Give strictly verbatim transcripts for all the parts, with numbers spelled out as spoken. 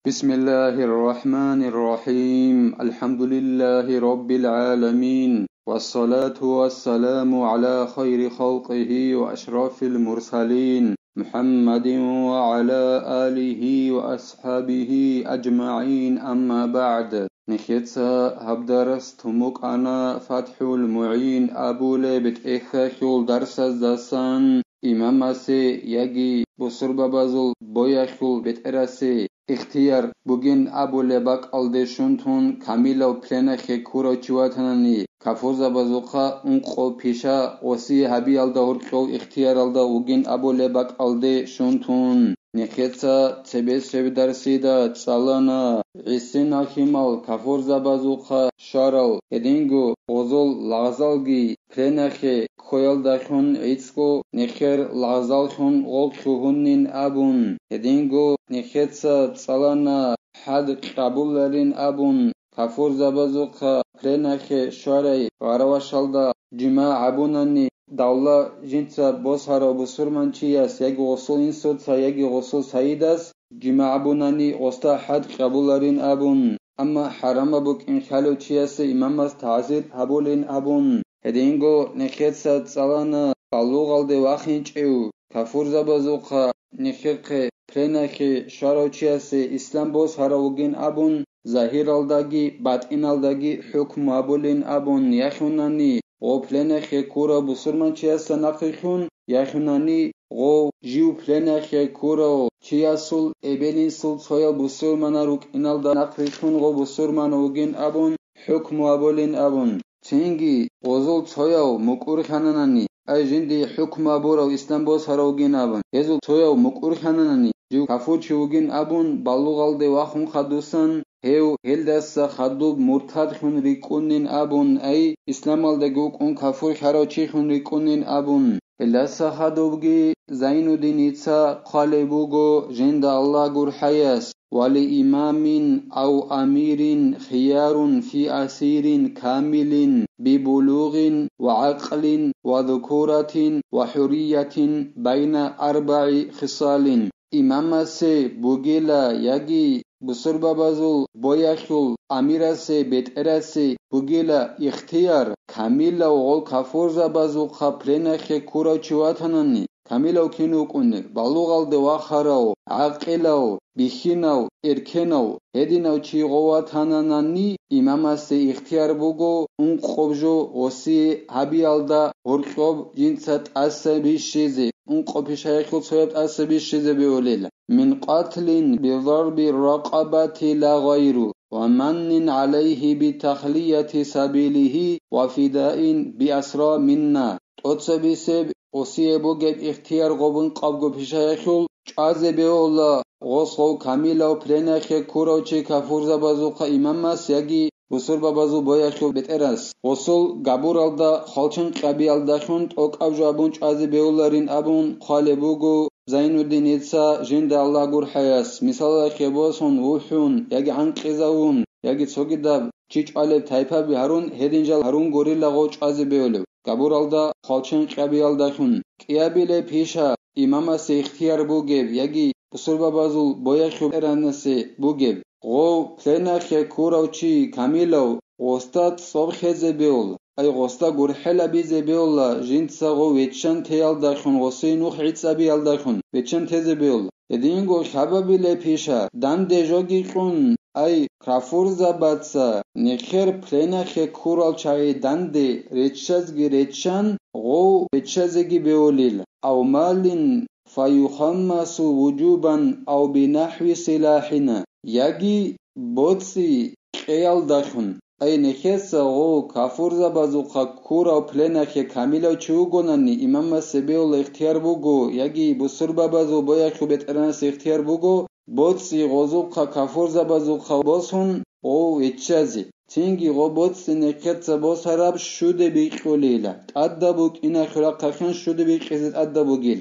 بسم الله الرحمن الرحيم. الحمد لله رب العالمين. والصلاة والسلام على خير خلقه وأشرف المرسلين محمد وعلى آله وأصحابه أجمعين. أما بعد. Нехеца гьаб дарс тумукъана ФатхӀул МугӀин абулеб тӀехьалъул дарсаздасан. Имамасе яги бусурбабазул боялъул бетӀерасе ихтияр бугин абулеб бакӀалде щун тун камилав пленахъе ккурав чи ватанани, кафурзабазухъа ункъо пиша гъосие гьабиялда гьоркьов ихтияралда вугин абулеб бакӀалде щун тун. Нехеца цебесеб дарсида цӀалана гӀисин ахимал кафурзабазухъа щварал, гьединго гъозол лагъзалги пленахъе ккоялдалъун гӀицӀго нехер лагъзаллъун гъол лъугьунин абун, гьединго нехеца цӀалана хӀад къабуларин абун, кафурзабазухъа пленахъе щварай гъаравашалда жимагӀ гьабунани, давла жинца босарав бусурманчияс яги гъосул инсуца, яги гъосул сайидас жимагӀ гьабунани гъосда хӀад къабуларин абун, амма хӀарамаб букӀин лъалев чиясе имамас тагӀзир гьабулин абун. Гьединго нехеца цӀалана балугъалде вахинчӀев кафурзабазухъа нехехъе пленахъе щварав чиясе ислам босарав вугин абун, загьиралдаги батӀиналдаги хӀукму гьабулин абун яхунани, гъо пленахъе ккурав бусурманчиясда нахърилълъун яхунани, гъо жив пленахъе ккурав чиясул эбел-инсул цоял бусурманал рукӀиналда нахърилълъун гъо бусурманав вугин абун хӀукму гьабулин абун. Цинги гъозул цояв мукӀурхьананани, ай жиндие хӀукму гьабурав ислам босарав вугин абун, гьезул цояв мукӀурхьананани, жив кафурчи вугин абун балугъалде вахун хадусан, гьев гьелдаса хадуб муртадлъун рикӀкӀунин абун, ай исламалдаги вукӀун кафурхьарав чилъун рикӀкӀунин абун. Гьелдаса хадубги Зайнуддиница хъвалеб буго жинда Аллагь гурхӀаяс: ولإمام أو أمير خيار في أسير كامل ببلوغ وعقل وذكورة وحرية بين أربع خصال. Имамасе бугила яги бусурбабазул боялъул амирасе, бетӀерасе бугила ихтияр, камилав гъол кафурзабазухъа пленахъе ккурав чи ватанани, камилав кин вукӀунеб, балугъалде вахарав, гӀакъилав, бихьинав, эркенав, гьединав чи гъов ватананани, имамасде ихтияр буго ункъоб жо гъосие гьабиялда гьоркьоб жинца тӀаса бищизе, ункъо пишаялъул цояб тӀаса бищизе бегьулел. من قتل بضرب الرقبة لا غير، ومن عليه بتخلية سبيله وفداء بأسرى منا. ТӀоцебесеб гъосие бугеб ихтияр гъобун къабго пишаялъул чӀвазе бегьула гъос гъов камилав пленахъе ккурав чи кафурзабазухъа имамас яги бусурбабазул боялъул бетӀерас, гъосул габуралда хвалчен кьабиялдалъун тӀокӀаб жо абун чӀвазе бегьуларин абун хъвалеб буго Зайнуддиница жинда Аллагь гурхӀаяс, мисалалъе босун вухӀун яги гӀанкъизавун, яги цогидаб чи чӀвалеб тайпаби гьарун, гьедин жал гьарун гурила гъов чӀвазе бегьулев, габуралда хвалчен кьабиялдалъун. КӀиабилеб пиша имамасе ихтияр бугеб яги бусурбабазул боялъул бетӀеранасе бугеб. Гъов пленахъе ккурав чи камилав гъосда цӀоб хезе бегьула, ай гъосда гурхӀел абизе бегьула, жинца гъов веччан теялдалъун, гъосие нух гӀицӀабиялдалъун веччан тезе бегьула. Гьединго лъабабилеб пиша данде жоги кьун, ай кафурзабаца нехер пленахъе ккурал чагӀи данде реччазги реччан, гъов веччазеги бегьулил. أو مال فيخمس وجوبا أو بنحو سلاح, яги боцӀи кьеялдалъун. Ай нехеца гъов кафурзабазухъа ккурав пленахъе камилав чи вугонани, имамасе бегьула ихтияр буго, яги бусурбабазул боялъул бетӀеранасе ихтияр буго, боцӀи гъозухъа кафурзабазухъа босун гъов веччазе. Цинги гъо боцӀи нехеца босараб щуде бикьулила, тӀадаб букӀиналъул рахъалъан щуде бикьизе тӀадаб бугил.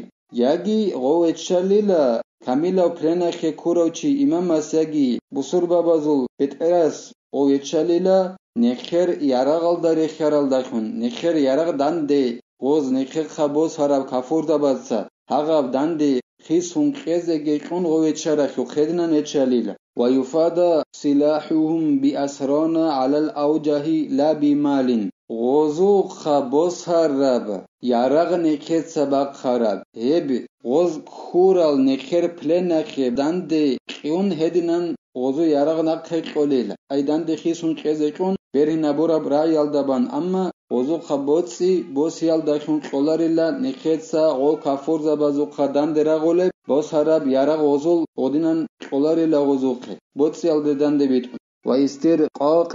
Яги гъов веччалила, камилав пленахъе ккурав чи имамас яги бусурбабазул бетӀерас гъов веччалила, нехер ярагъалда рехьаралдалъун, нехер ярагъ данде гъоз нехерха босараб кафурзабаца гьагъаб данде хисун кьезеги кьун гъов гьечарахъухъ гьединан гьечалила. ويفدى سلاحهم بأسرى على الأوجه لا بمال. Гъозухъа босараб ярагъ нехъеца бахъараб, гьеб гъоз ккурал нехъер пленахъе данде кьун гьединан гъозу ярагъ нахъе кьолел, ай данде хисун кьезе кьун бергьинабураб рагӀиялда бан, амма гъозухъа боцӀи босиялдалъун кьоларила нехъеца гъо кафурзабазухъа данде рагъулеб босараб ярагъ гъозул гъодинан кьоларила гъозухъе, боцӀиялде данде битӀун. واسترقاق،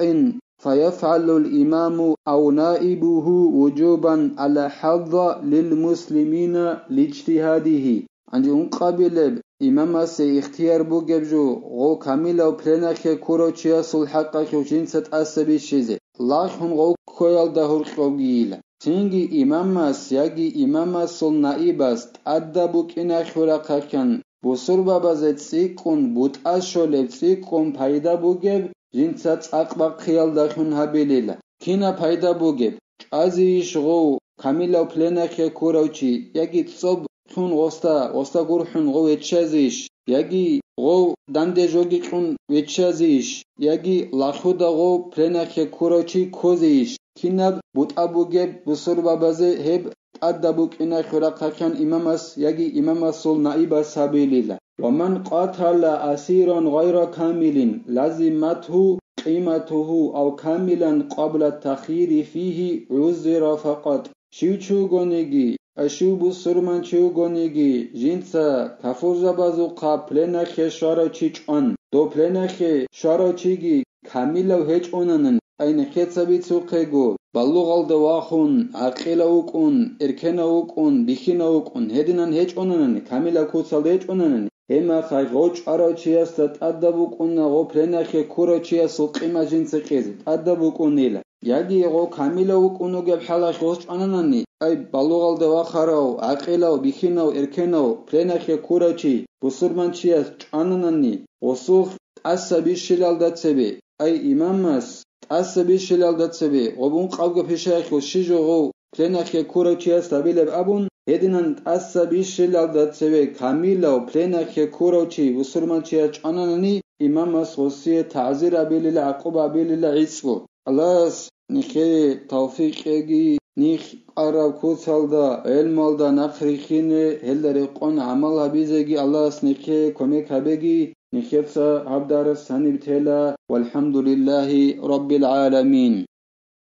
فيفعل الإمام أو نائبه وجوبا على حظ للمسلمين لاجتهاده. Гьанже ункъабилеб имамасе ихтияр бугеб жо, гъо камилав пленахъе ккурав чиясул хӀакъалъулъ жинца тӀаса бищизе, лагъун гъо ккоялда гьоркьобгийила. Цинги имамас яги имамасул наибас тӀадаб букӀинахъе рахъалъан бусурбабазе цӀикӀкӀун бутӀа щолеб, цӀикӀкӀун пайда бугеб жинца цӀакъ бахъиялдалъун гьабилила. Кинаб пайда бугеб? ЧӀвазейищ гъов камилав пленахъе ккурав чи, яги цӀоб кьун гъоста, гъоста гурхӀун гъов гьеччазейищ, яги гъов данде жоги кьун гьеччазейищ, яги лахуда гъов пленахъе ккурав чи ккозейищ? Кинаб бутӀа бугеб бусурбабазе гьеб тӀадаб букӀинахъе рахъалъан имамас яги имамасул наибас гьабилила. ومن قاتل أسيرا غير كامل لزمته قيمته أو كاملا قبل التخيير فيه عذر فقط. Щив чи вугониги, а щив бусурман чи вугониги, жинца кафурзабазухъа пленахъе щварав чи чӀван, дов пленахъе щварав чиги камилав гьечӀонанани, ай нехъеца бицухъего, балугъалда вахун, гӀакъилав вукӀун, эркенав вукӀун, бихьинав вукӀун, гьединан гьечӀонанани, камилав куцалда гьечӀонанани, гьеб мехалъ гъов чӀварав чиясда тӀадаб букӀуна гъов пленахъе ккурав чиясул къимат жинца кьезе, тӀадаб букӀунила. Яги гъов камилав вукӀун вугеб хӀалалъ гъос чӀвананани, ай балугъалда вахарав, гӀакъилав, бихьинав, эркенав, пленахъе ккурав чи, бусурманчияс чӀвананани, гъосухъ тӀаса бищилалда цебе, ай имамас, тӀаса бищилалда цебе, гъоб ункъабго пишаялъул щи жо гъов пленахъе ккурав чияс гьабилеб абун, гьединан тӀаса бищилалда цеве камилав пленахъе ккурав чи бусурманчияс чӀвананани, имамас гъосие тагӀзир абилила, гӀакъуба абилила гӀицӀго. Аллагьас нехее тавфикъ кьеги, нихъ къараб куцалда, гӀелмалда нахъ рихине, гьелда рекъон гӀамал гьабизеги Аллагьас нехее кумек гьабеги, нехеца гьаб дарс гьаниб тела. ВалхӀамдулиллагьи раббил гӀаламин.